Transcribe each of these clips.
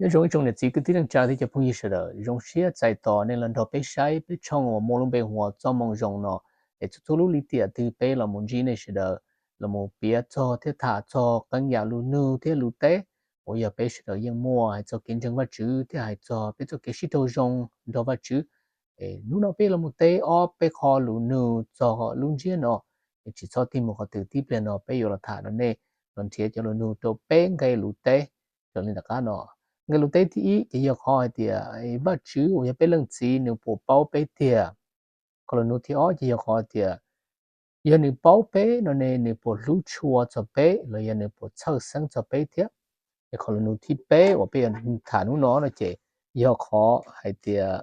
Nyob zoo ib tsoom niam txiv kwv tij neej tsa thiab cov phooj ywg sawv daws, zoo siab txais tos nej los nrog peb saib peb tshooj uas muaj lub npe hu ua Txoj Moo Zoo no. Es txhua txhua lub lim tiam twg peb los mus ntsib nej sawv daws, los mus piav txog thiab tham txog qee yam lus nug thiab lus teb uas yog peb sawv daws yeej muaj, hais txog kev ntseeg Vajtswv thiab hais txog peb txoj kev sib raug zoo nrog Vajtswv. Es hnub no peb los mus teb ob peb qho lus nug txog lub ntsiab no. Es tsis txhob tig mus qhov twg, tib pliag no peb yuav los tham rau nej, los nrhiav cov lus nug rau peb nqe lus teb. Raws li tom qab no, nqe lus teb thib ib ces yog qhov hais tias Vajtswv uas yog peb leej txiv nws puas paub peb tiag. Qhov lus nug thib ob ces yog qhov tias yog nws paub peb no ne nws puas hlub tshua txog peb los yog nws puas txhawj xeeb txog peb thiab. Es qhov lus nug thib peb uas peb yuav tham hnub no no ces yog qhov hais tias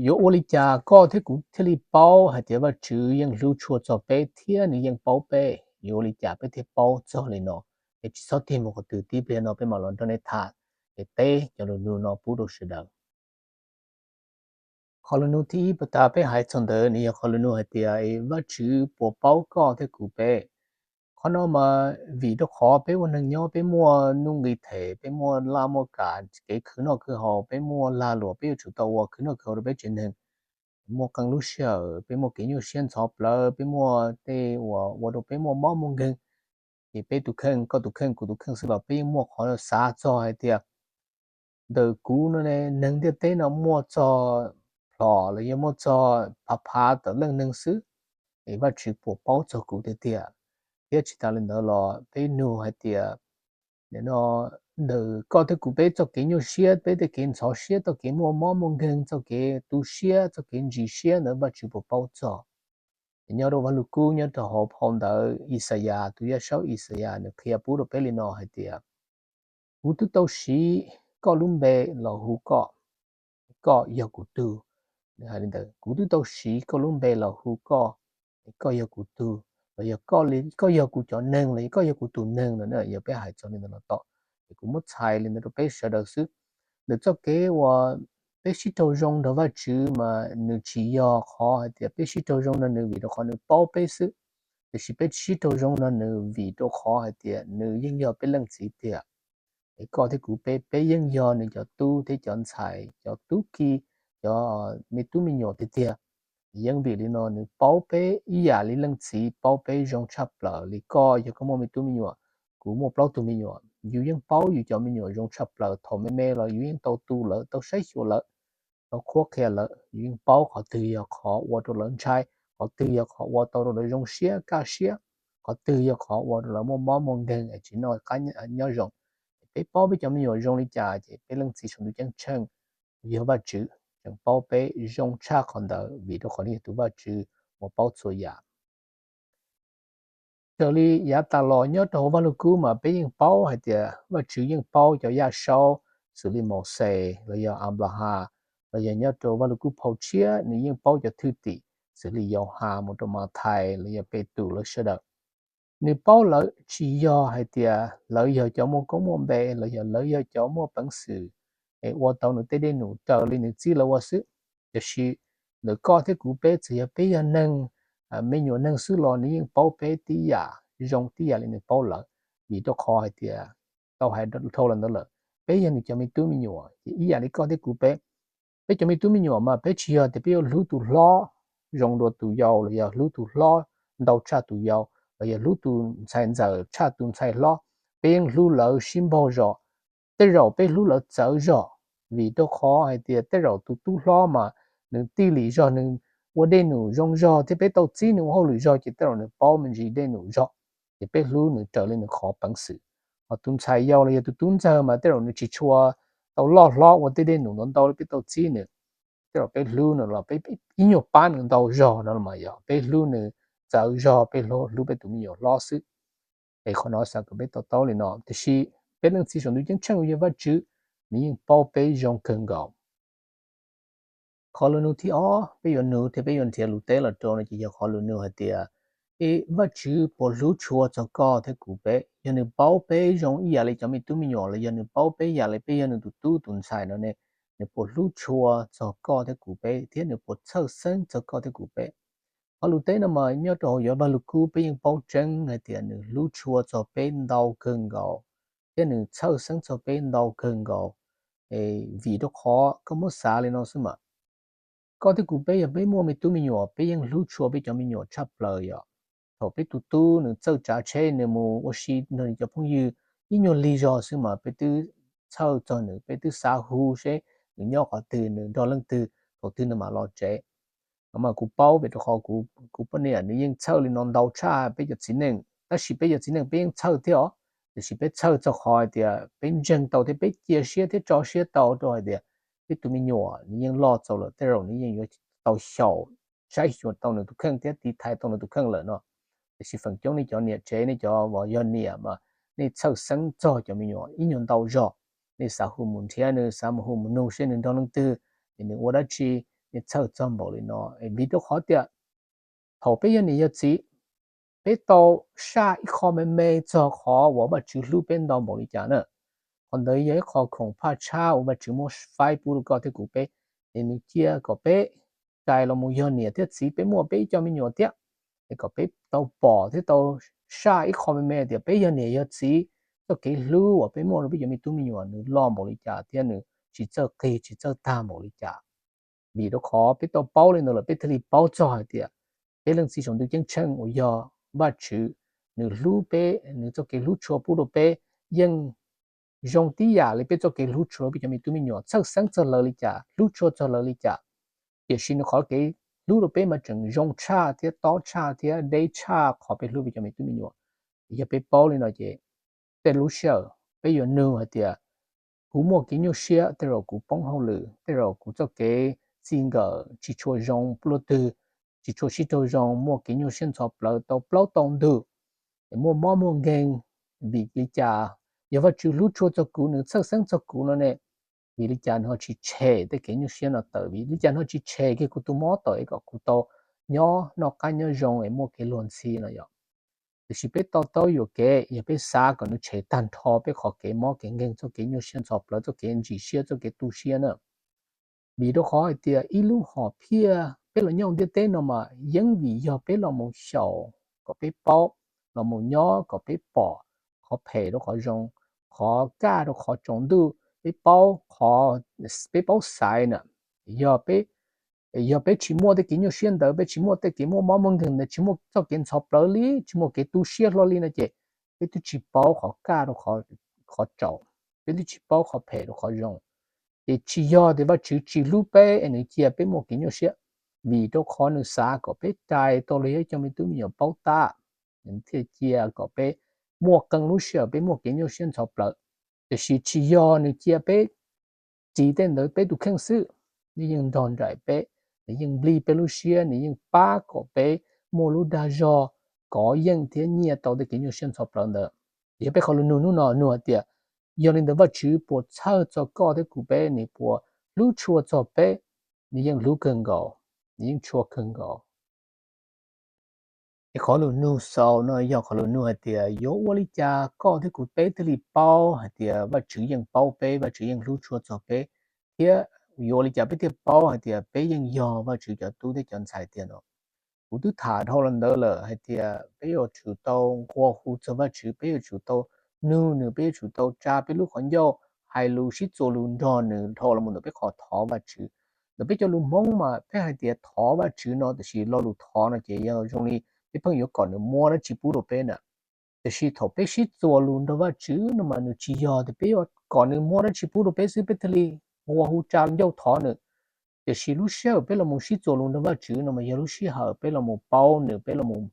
yuav ua li cas koj thiab kuv thiaj li paub hais tias Vajtswv yeej hlub tshua txog peb thiab nws yeej paub peb? Yuav ua li cas peb thiaj paub txog li no? Es tsis txhob tig mus qhov twg, tib pliag no peb mam los nrog nej tham, es teb cov lus nug no pub rau sawv daws. Qhov lus nug thib ib puag ta peb hais txog ntawd nws yog qhov lus nug hais tias Vajtswv puas paub koj thiab kuv peb? Qhov no mas vim rau qhov peb ua neeg nyob peb muaj nuj nqis them, peb muaj laj muaj kam, kev khwv noj khwv haus, peb muaj lag luam peb yuav tsum tau ua khwv noj khwv haus rau peb tsev neeg. Muaj qee lub sij hawm peb muaj kev nyuaj siab ntxhov plawv, peb muaj tej uas ua rau peb muaj mob muaj nkeeg. Ces peb tus kheej, koj tus kheej, kuv tus kheej xwb los peb yeej muaj qhov xav txog hais tias ntawm kuv no ne neeg ntiaj teb no muaj txog plhom los yog muaj txog phav phav tawm leej neeg xwb, es Vajtswv puas paub txog kuv tiag tiag? Thiab tsis tas li ntawd los peb nug hais tias nim no ntawm koj thiab kuv peb txoj kev nyuaj siab, peb tej kev ntxhov siab, txoj kev muaj mob muaj nkeeg, txoj kev tu siab, txoj kev ntsis siab ntawd Vajtswv puas paub txog? Nyob rau Vaj Lug Kub, nyob rau hauv phau ntawv Ixayas, tus yaj saub Ixayas nws qhia pub rau peb li no hais tias kuv twb tau siv koj lub npe los hu koj, koj yog kuv tug. Nws hais li ntawd, kuv twb tau siv koj lub npe los hu koj, koj yog kuv tug, los yog koj yog kuv cov neeg, los yog koj yog kuv tus neeg no. Yog peb hais txog li ntawd los tom, es kuv muab txhais li ntawd rau peb sawv daws xwb. Ntawm txoj kev uas peb sib raug zoo nrog Vajtswv mas nws tsis yog qhov hais tias peb sib raug zoo nrog nws vim rau qhov nws paub peb xwb, tiam sis peb sib raug zoo nrog nws vim rau qhov hais tias nws yeej yog peb leej txiv tiag. Es koj thiab kuv peb, peb yeej yog nws cov tub thiab cov ntxhais, cov tub ki, cov me tub me nyuam tiag tiag. Yeej vim li no nws paub peb ib yam li leej txiv paub peb zoo tshaj plaws li. Koj yog koj muaj me tub me nyuam, kuv muaj plaub tug me nyuam, yus yeej paub yus cov me nyuam zoo tshaj plaws. Thaum me me los yus yeej tau tu lawv, tau saib xyuas lawv, tau qhuab qhia lawv, yus yeej paub qhov twg yog qhov ua rau lawv ntshai, qhov twg yog qhov ua tau rau lawv zoo siab kaj siab, qhov twg yog qhov ua rau lawv muaj mob muaj nkeeg es tsis noj qab nyob zoo. Peb paub peb cov me nyuam zoo li cas ces peb Leej Txiv Saum Ntuj Ceeb Tsheej, yog Vajtswv, tseem paub peb zoo tshaj qhov ntawd vim rau qhov nws yog tus Vajtswv uas paub txhua yam. Raws li yav tas los nyob rau hauv Vaj Lug Kub mas peb yeej paub hais tias Vajtswv yeej paub cov yaj saub xws li Mauxes los yog Anplahas, los yog nyob rau Vaj Lug Kub phau tshiab nws yeej paub cov thwj tim xws li Yauhas mus rau Mathais los yog Petus lawv sawv daws. Nws paub lawv tsis yog hais tias lawv yog cov muaj koob muaj npe los yog lawv yog cov muaj peev xwm es ua tau nws tej dej num raws li nws txib lawv ua xwb. Tiam sis ntawm koj thiab kuv peb txawm yog peb yog neeg, me nyuam neeg xwb los nws yeej paub peb tib yam zoo tib yam li nws paub lawv, vim rau qhov hais tias tau hais dhau los ntawd lawm, peb yog nws cov me tub me nyuam ces ib yam li koj thiab kuv peb. Peb cov me tub me nyuam mas peb tsis yog tias peb yuav hlub tus hlob zoo dua tus yau los yog hlub tus hlob ntau tshaj tus yau los yog hlub tus ntxhais ntxawm tshaj tus ntxhais hlob. Peb yeej hlub lawv sib npaug zog. Tej zaum peb hlub lawv txawv zog, vim rau qhov hais tias tej zaum tus tub hlob mas nws tij lim zog, nws ua dej num zoo zog thiab peb tau txib nws ua hauj lwm zog ces tej zaum nws paub me ntsis dej num zog, ces peb hlub nws raws li nws qhov peev xwm. Ho tus ntxhais yau los yog tus tub ntxawg mas tej zaum nws tsis tshua tau loj hlob ua tej dej num ntau ntau li peb tau txib nws. Tej zaum peb hlub nws los peb ib nyuag pab nws ntau zog no los mas yog peb hlub nws txawv zog, peb hlub peb tus me nyuam hlob xwb. Es qhov no xav kom peb to taub li no, tiam sis peb Leej Txiv Saum Ntuj Ceeb Tsheej uas yog Vajtswv, nws yeej paub peb zoo kawg nkaus. Qhov lus nug thib ob peb yuav nug thiab peb yuav nrhiav lus teb los rau no ces yog qhov lus nug hais tias, Vajtswv puas hlub tshua txog koj thiab kuv peb? Yog nws paub peb zoo ib yam li cov me tub me nyuam los yog nws paub peb yam li peb yog nws tus tub tus ntxhais no ne, nws puas hlub tshua txog koj thiab kuv peb thiab nws puas txhawj xeeb txog koj thiab kuv peb? Qhov lus teb no mas nyob rau hauv yuav Vaj Lug Kub peb yeej paub tseeb hais tias nws hlub tshua txog peb ntau kawg nkaus. thiab nws txhawj xeeb txog peb ntau kawg nkaus. Vim rau qhov koj muab xav li no xwb mas, koj thiab kuv peb yog peb muaj me tub me nyuam, peb yeej hlub tshua peb cov me nyuam tshaj plaws yom. Thaum peb tus tub nws txawj tsav tsheb, nws mus ua si nrog nws cov phooj ywg ib nyuag lig zog xwb mas peb twb txhawj txog nws, peb twb xav hu seb nws nyob qhov twg, nws nrog leej twg, thaum twg nws mam los tsev. Mas kuv paub vim rau qhov kuv poj niam nws yeej txhawj li no ntau tshaj peb cov txiv neej, tab sis peb cov txiv neej peb yeej txhawj thiab os, tiam sis peb txhawj txog qhov hais tias peb ntseeg tau thiab peb cia siab thiab tso siab tau rau hais tias peb tus me nyuam nws yeej loj txaus lawm, tej zaum nws yeej yuav tau xyaum, saib xyuas tau nws tus kheej thiab tiv thaiv tau nws tus kheej lawm no. Tiam sis feem coob nej cov niam tsev, nej cov uas yog niam mas nej txhawj xeeb txog cov me nyuam ib nyuag ntau zog. Nej xav hu mus nrhiav nws, xav mus hu mus nug seb nws nrog leej twg, es nws ua dab tsi, nej txhawj txog npaum li no. Vim rau qhov tias thaum peb yog niam yog txiv, peb tau saj ib qho me me txog qhov uas Vajtswv hlub peb ntau npaum li cas na. Qhov ntawd yog ib qho khoom phaj tshab uas Vajtswv muab faib pub rau koj thiab kuv peb, es nws cia kom peb cais los mus yog niam thiab txiv, peb muaj peb ib co me nyuam thiab, es kom peb tau pom thiab tau saj ib qho me me tias peb yog niam yog txiv, txoj kev hlub uas peb muaj rau peb cov me tub me nyuam nws loj npaum li cas thiab nws tsis txawj qig tsis txawj tag npaum li cas. Vim rau qhov peb tau paub li ntawd lawm peb thiaj li paub txog hais tias peb Leej Txiv Saum Ntuj Ceeb Tsheej uas yog Vajtswv, nws hlub peb, nws txoj kev hlub tshua pub rau peb yeej zoo tib yam li peb txoj kev hlub tshua peb cov me tub me nyuam, txhawj xeeb txog lawv li cas, hlub tshua txog lawv li cas. Tiam sis nws qhov kev hlub rau peb mas tseem zoo tshaj thiab tob tshaj thiab deb tshaj qhov peb hlub peb cov me tub me nyuam. Yog peb paub li no ces tej lub sij hawm peb yuav nug hais tias kuv muaj kev nyuaj siab, tej zaum kuv poob hauj lwm, tej zaum kuv txoj kev txij nkawm tsis tshua zoo, pluaj twg tsis tshua sib raug zoo, muaj kev nyuaj siab ntxhov plawv tau plaub tau ntug, muaj mob muaj nkeeg, vim li cas? Yog Vajtswv hlub tshua txog kuv, nws txhawj xeeb txog kuv no ne, vim li cas nws ho tsis tshem tej kev nyuaj siab no tawm? Vim li cas nws ho tsis tshem kiag kuv tus mob tawm es kom kuv tau nyob noj qab nyob zoo es muaj kev luag ntxhi no yom? Tiam sis peb to taub yuam kev, yog peb xav kom nws tshem tag nrho peb qhov kev mob kev nkeeg, txoj kev nyuaj siab ntxhov plawv, txoj kev ntsim siab, txoj kev tu siab na. Vim rau qhov hais tias ib lub hom phiaj peb los nyob ntiaj teb no mas yeej vim yog peb los mus xyaum kom peb paub, los mus nyob kom peb pom qhov phem rau qhov zoo, qhov kaj rau qhov tsaus ntuj, peb paub qhov, peb paub xaiv na. Yog peb, yog peb tsis muaj tej kev nyuaj siab ntawd, peb tsis muaj tej kev muaj mob muaj nkeeg ntawd, tsis muaj txoj kev ntxhov plawv li, tsis muaj kev tu siab hlo li no ces peb twb tsis paub qhov kaj rau qhov tsaus, peb twb tsis paub qhov phem rau qhov zoo. Ces tsis yog tias Vajtswv tsis hlub peb es nws cia peb muaj kev nyuaj siab, vim rau qhov nws xav kom peb rais tau los yog ib co me tub me nyuam paub tab, nws thiaj cia kom peb muaj qee lub sij hawm peb muaj kev nyuaj siab ntxhov plawv. Tiam sis tsis yog nws cia peb ris tej ntawd peb tus kheej xwb, nws yeej nrog nraim peb, nws yeej nplij peb lub siab, nws yeej pab kom peb muaj lub dag zog kov yeej thiab nyiaj tau tej kev nyuaj siab ntxhov plawv ntawd. Yog peb qhov lus nug hnub no nug hais tias, yog li ntawd Vajtswv puas txhawj txog koj thiab kuv peb, nws puas hlub tshua txog peb? Nws yeej hlub kawg nkaus, nws yeej tshua kawg nkaus. Es qhov lus nug xaus no yog qhov lus nug hais tias yuav ua li cas koj thiab kuv peb thiaj li paub hais tias Vajtswv yeej paub peb, Vajtswv yeej hlub tshua txog peb, thiab yuav ua li cas peb thiaj paub hais tias peb yeej yog Vajtswv cov tub thiab cov ntxhais tiag no? Kuv twb tham dhau los ntawd lawm hais tias peb yuav tsum tau nqua hu txog Vajtswv, peb yuav tsum tau nug nws, peb yuav tsum tau tsa peb lub qhov ncauj hais lus sib txuas lus nrog nws dhau los mus ntawm peb qhov thov Vajtswv. Ntawm peb cov lus Hmoob mas peb hais tias thov Vajtswv no, tiam sis lo lus thov no ces yog zoo li peb pheej yuav kom nws muab dab tsi pub rau peb na. Tiam sis thaum peb sib txuas lus nrog Vajtswv no mas nws tsis yog tias peb yuav kom nws muab dab tsi pub rau peb xwb peb thiaj li nqua hu tsa ncauj thov nws. Tiam sis lub sij hawm peb los mus sib txuas lus nrog Vajtswv no mas yog lub sij hawm peb los mus paub nws, peb los mus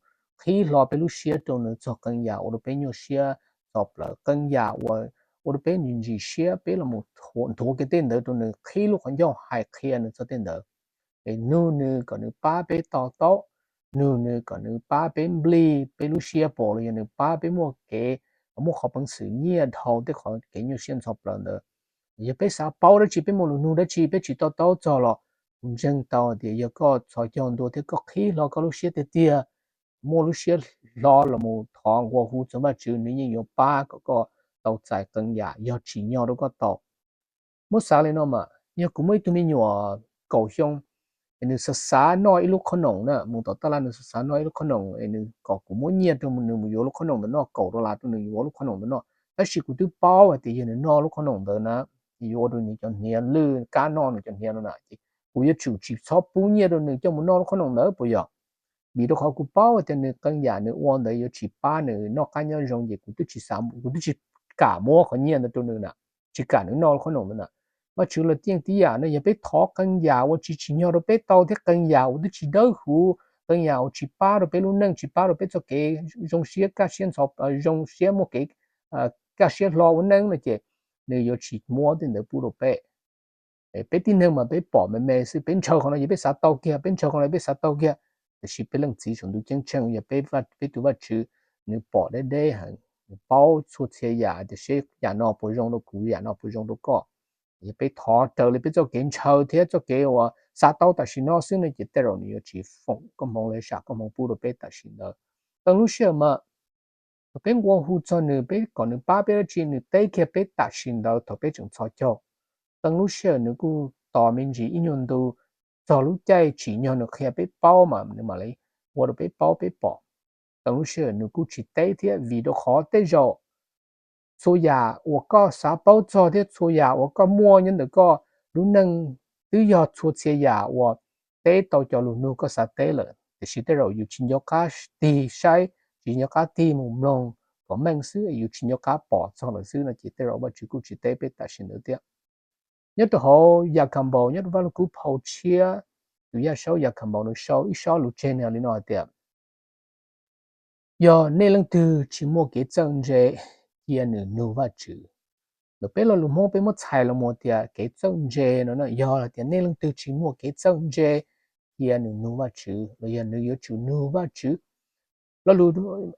qhib hlo peb lub siab rau nws txog qee yam ua rau peb nyuaj siab ntxhov plawv, qee yam uas ua rau peb ntsim siab, peb los mus nthuav kiag tej ntawd rau nws, qhib lub qhov ncauj hais qhia nws txog tej ntawd. Es nug nws kom nws pab peb to taub, nug nws kom nws pab peb nplij peb lub siab pom los yog nws pab peb muaj kev, muaj qhov peev xwm nyiaj dhau tej qhov kev nyuaj siab ntxhov plawv ntawd. Yog peb xav paub dab tsi, peb muaj lus nug dab tsi peb tsis to taub txog los kuv ntseeg tau tias yog koj txhos caug ntua thiab koj qhib hlo koj lub siab tiag tiag, muaj lub siab hlo los mus thov nqua hu txog Vajtswv, nws yeej yuav pab kom koj tau txais qee yam yog tsim nyog rau koj tau. Muab xav li no mas, yog kuv muaj ib tug me nyuam kaum xyoo, es nws xav xav noj ib lub qhob noom na, mus tom taj laj nws xav xav noj ib lub qhob noom, es nws kom kuv muab nyiaj rau nws mus yuav lub qhob noom ntawd noj, kaum dollar rau nws yuav lub qhob noom ntawd noj. tab sis kuv twb paub hais tias yog nws noj lub qhob noom ntawd na, yuav ua rau nws cov hniav lwj, kab noj nws cov hniav no na, ces kuv yuav tsum tsis txhob pub nyiaj rau nws coj mus noj lub qhob noom ntawd puas yog? Vim rau qhov kuv paub hais tias nws qee yam nws ua ntawd yuav tsis pab nws noj qab nyob zoo, ces kuv twb tsis xav, kuv twb tsis kam muab qhov nyiaj ntawd rau nws na, tsis kam nws noj lub qhob noom ntawd na. Vajtswv los yeej tib yam no, yog peb thov qee yam uas tsis tsim nyog rau peb tau thiab qee yam uas twb tsis dawb huv, qee yam uas tsis pab rau peb lub neej, tsis pab rau peb txoj kev zoo siab kaj siab ntxhov, zoo siab muaj kev kaj siab hlo ua neej no ces nws yuav tsis muab tej ntawd pub rau peb. Peb tib neeg mas peb pom me me xwb, peb ntshaw qhov no ces peb xav tau kiag, peb ntshaw qhov no peb xav tau kiag. Tiam sis peb Leej Txiv Saum Ntuj Ceeb Tsheej yog peb, peb tus Vajtswv, nws pom deb deb heev, nws paub txhua txhia yam tias seb yam no puas zoo rau kuv, yam no puas zoo rau koj. Yog peb thov raws li peb txoj kev ntshaw thiab txoj kev uas xav tau tam sim no xwb no ces tej zaum nws yuav tsis foom koob hmoov los sam koob hmoov pub rau peb tam sim ntawd. Qee lub sij hawm mas thaum peb nqua hu txog nws, peb kom nws pab peb dab tsi, nws teb kiag peb tam sim ntawd thaum peb tseem txhos caug. Qee lub sij hawm nws kuj tos me ntsis ib nyuag ntu, txog lub caij tsim nyog nws qhia peb paub mas nws mam li ua rau peb paub peb pom. Qee lub sij hawm nws kuj tsis teb thiab, vim rau qhov tej zaum txhua yam uas koj xav paub txog thiab txhua yam uas koj muaj nyob ntawm koj lub neej twb yog txhua txhia yam uas teb tau cov lus nug koj xav teb lawm, tiam sis tej zaum yus tsis nco qab tig saib, tsis nco qab tig mus mloog kom meej xwb, yus tsis nco qab pom txog lawm xwb no ces tej zaum Vajtswv kuj tsis teb peb tam sim ntawd thiab. Nyob rau hauv Yakaunpaus, nyob rau Vaj Lug Kub phau tshiab, tus yaj saub Yakaunpaus nws sau ib sob lus tseg nws hais li no hais tias, yog nej leej twg tsis muaj kev txawj ntse, cia nws nug Vajtswv. Ntawm peb lo lus Hmoob peb muab txhais los mus tias kev txawj ntse no yog hais tias nej leej twg tsis muaj kev txawj ntse, cia nws nug Vajtswv los yog nws yuav tsum nug Vajtswv. Lo lus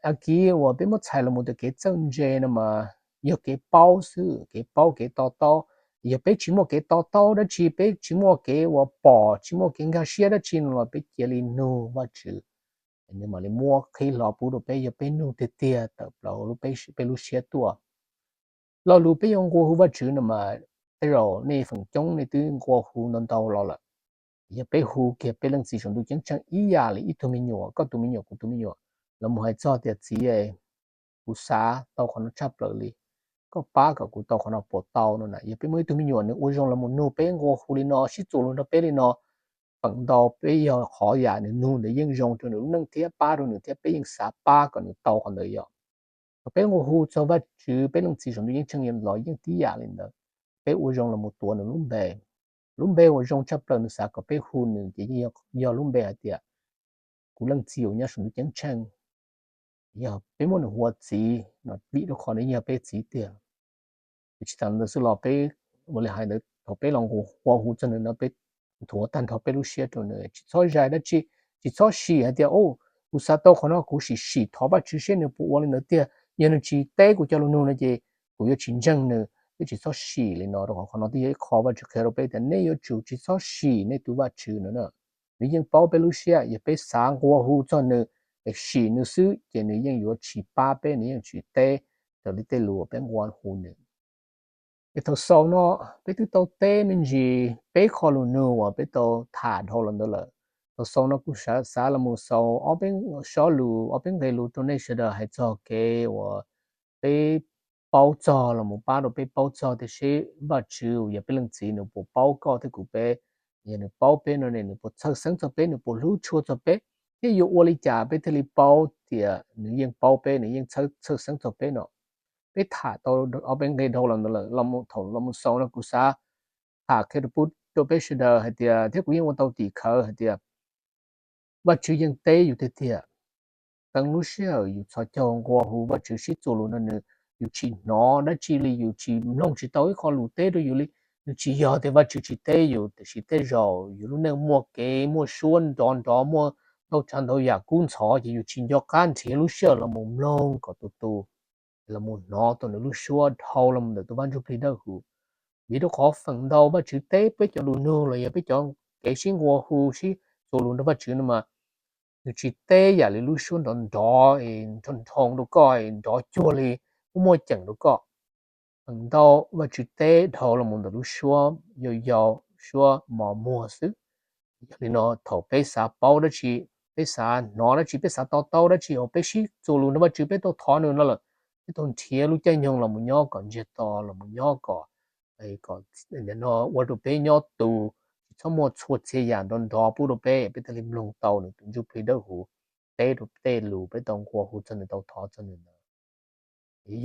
Akiv uas peb muab txhais los mus tias kev txawj ntse no mas yog kev paub xwb, kev paub kev to taub. Yog peb tsis muaj kev to taub dab tsi, peb tsis muaj kev uas pom, tsis muaj kev nkag siab dab tsi no los peb cia li nug Vajtswv. Nws mam li muab qhib hlo pub rau peb, yog peb nug tiag tiag tawm plaws peb lub siab tuaj. Lo lus peb yuav nqua hu Vajtswv no mas tej zaum nej feem coob nej twb nqua hu ntau ntau los lawm. Yog peb hu kiag peb Leej Txiv Saum Ntuj Ceeb Tsheej ib yam li ib tug me nyuam, koj tus me nyuam kuv tus me nyuam, los mus hais txog tias, txiv, kuv xav tau qhov no tshaj plaws li, koj pab kom kuv tau qhov no puas tau no na. Yog peb muaj ib tug me nyuam nws ua zoo los mus nug peb, nqua hu li no, sib txuas lus nrog peb li no, feem ntau peb yog qhov yam nws nug ntawd yeej zoo rau nws lub neej thiab pab rau nws thiab peb yeej xav pab kom nws tau qhov ntawd yom. Thaum peb nqua hu txog Vajtswv, peb Leej Txiv Saum Ntuj Ceeb Tsheej los yeej tib yam li ntawd. Peb ua zoo los mus tuav nws lub npe. Lub npe uas zoo tshaj plaws nws xav kom peb hu nws ces yeej yog lub npe hais tias, kuv Leej Txiv uas nyob saum ntuj ceeb tsheej. Yog peb muab nws hu ua txiv no vim rau qhov nws yeej yog peb txiv tiag. Tsis tas ntawd xwb los peb ua li hais ntawd, thaum peb los nqua hu txog nws no peb nthuav tag nrho peb lub siab rau nws, tsis txhob zais dab tsi, tsis txhob sim hais tias, kuv xav tau qhov no kuv sim sim thov Vajtswv seb nws puas ua li ntawd tiag, yog nws tsis teb kuv cov lus nug no ces kuv yuav tsis ntseeg nws. Peb tsis txhob sim li no rau qhov qhov no twb yog ib qho Vajtswv qhia rau peb tias nej yuav tsum tsis txhob sim nej tus Vajtswv no na. Nws yeej paub peb lub siab, yog peb xav nqua hu txog nws, sim nws xwb ces nws yeej yuav tsis pab peb, nws yeej tsis teb raws li tej lus uas peb nqua hu nws. Es thaum xaus no peb twb tau teb me ntsis peb qho lus nug uas peb tau tham dhau los ntawd lawm. Thaum xaus no kuv xav los mus xaus ob peb sob lus, ob peb nqe lus rau nej sawv daws hais txog kev uas peb paub txog los mus pab rau peb paub txog tias seb Vajtswv uas yog peb Leej Txiv nws puas paub koj thiab kuv peb. Yog nws paub peb no ne nws puas txhawj xeeb txog peb, nws puas hlub tshua txog peb, thiab yuav ua li cas peb thiaj li paub tias nws yeej paub peb, nws yeej txhawj xeeb txog peb no. Peb tham tau ob peb nqe dhau los ntawd lawm, thaum los mus xaus no kuv xav tham qhia rau pub rau peb sawv daws hais tias, thiab kuv yeej ua tau tim khawv hais tias Vajtswv yeej teb yus tiag tiag. Qee lub sij hawm yus txhos caug nqua hu Vajtswv sib txuas lus nrog nws, yus tsis hnov dab tsi li, yus tsis mloog tsis tau ib qho lus teb rau yus li. Nws tsis yog tias Vajtswv tsis teb yus, tiam sis tej zaum yus lub neej muaj kev muaj suab nrov nrov, muaj ntau tsav ntau yam kub ntxhov ces yus tsis nco qab nrhiav lub sij hawm los mus mloog kom tus tus, los mus hnov tau nws lub suab dhau los ntawm tus Vaj Ntsujplig Dawb Huv. Vim rau qhov feem ntau Vajtswv teb peb cov lus nug los yog peb cov kev sib nqua hu sib txuas lus nrog Vajtswv no mas nws tsis teb yam li lub suab nrov nrov es nrov nroo rau koj es nrov cuag li muaj muaj ceem rau koj. Feem ntau Vajtswv teb dhau los mus ntawm lub suab yau yau, suab mos muag xwb. Yog li no thaum peb xav paub dab tsi, peb xav hnov dab tsi, peb xav to taub dab tsi uas peb sib txuas lus nrog Vajtswv, peb tau thov nws no lawm, peb tau nrhiav lub caij nyoog los mus nyob kom ntsiag to, los mus nyob kom, kom ua rau peb nyob tus, tsis txhob muaj txhua txhia yam nrov nrov pub rau peb, peb thiaj li mloog tau nws tus ntsuj plig dawb huv teb rau tej lus peb tau nqua hu txog nws, tau thov txog nws ntawd.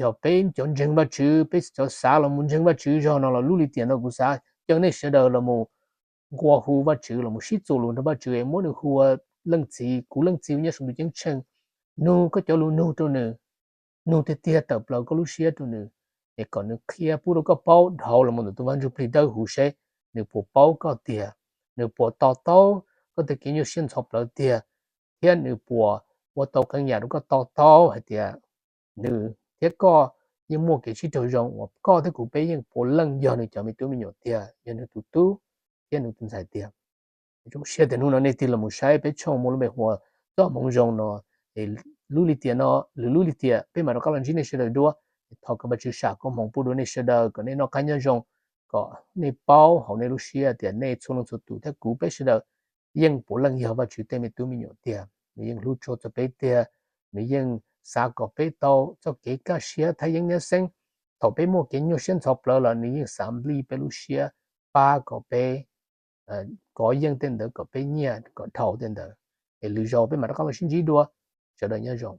Yog peb cov ntseeg Vajtswv, peb cov xav los mus ntseeg Vajtswv zog no los lub lim tiam no kuv xav caw nej sawv daws los mus nqua hu Vajtswv, los mus sib txuas lus nrog Vajtswv es muab nws hu ua Leej Txiv, kuv Leej Txiv nyob saum ntuj ceeb tsheej. Nug koj cov lus nug rau nws, nug tiag tiag tawm plaws koj lub siab rau nws, es kom nws qhia pub rau koj paub dhau los mus ntawm tus Vaj Ntsuj Plig Dawb Huv seb nws puas paub koj tiag, nws puas to taub koj tej kev nyuaj siab ntxhov plawv tiag, thiab nws puas ua tau qee yam rau koj to taub hais tias nws thiab koj yeej muaj kev sib raug zoo uas koj thiab kuv peb yeej puav leej yog nws cov me tub me nyuam tiag, yog nws tus tub thiab nws tus ntxhais tiag. Zoo siab tias hnub no nej tig los mus saib peb tshooj muaj lub npe hu ua Txoj Hmoov Zoo no. Lub lim tiam no, lwm lub lim tiam peb mam rov qab los ntsib nej sawv daws dua. Thov kom Vajtswv sam koob hmoov pub rau nej sawv daws, kom nej noj qab nyob zoo, kom nej paub hauv nej lub siab tias nej txhua leej txhua tus thiab kuv peb sawv daws yeej puav leej yog Vajtswv tej me tub me nyuam tiag. Nws yeej hlub tshua txog peb tiag, nws yeej xav kom peb tau txoj kev kaj siab thaj yeeb nyab xeeb. Thaum peb muaj kev nyuaj siab ntxhov plawv los nws yeej xav nplij peb lub siab, pab kom peb kov yeej tej ntawd, kom peb nyiaj kom dhau tej ntawd. Es lwm zaus peb mam rov qab los sib ntsib dua. Sawv daws nyob zoo.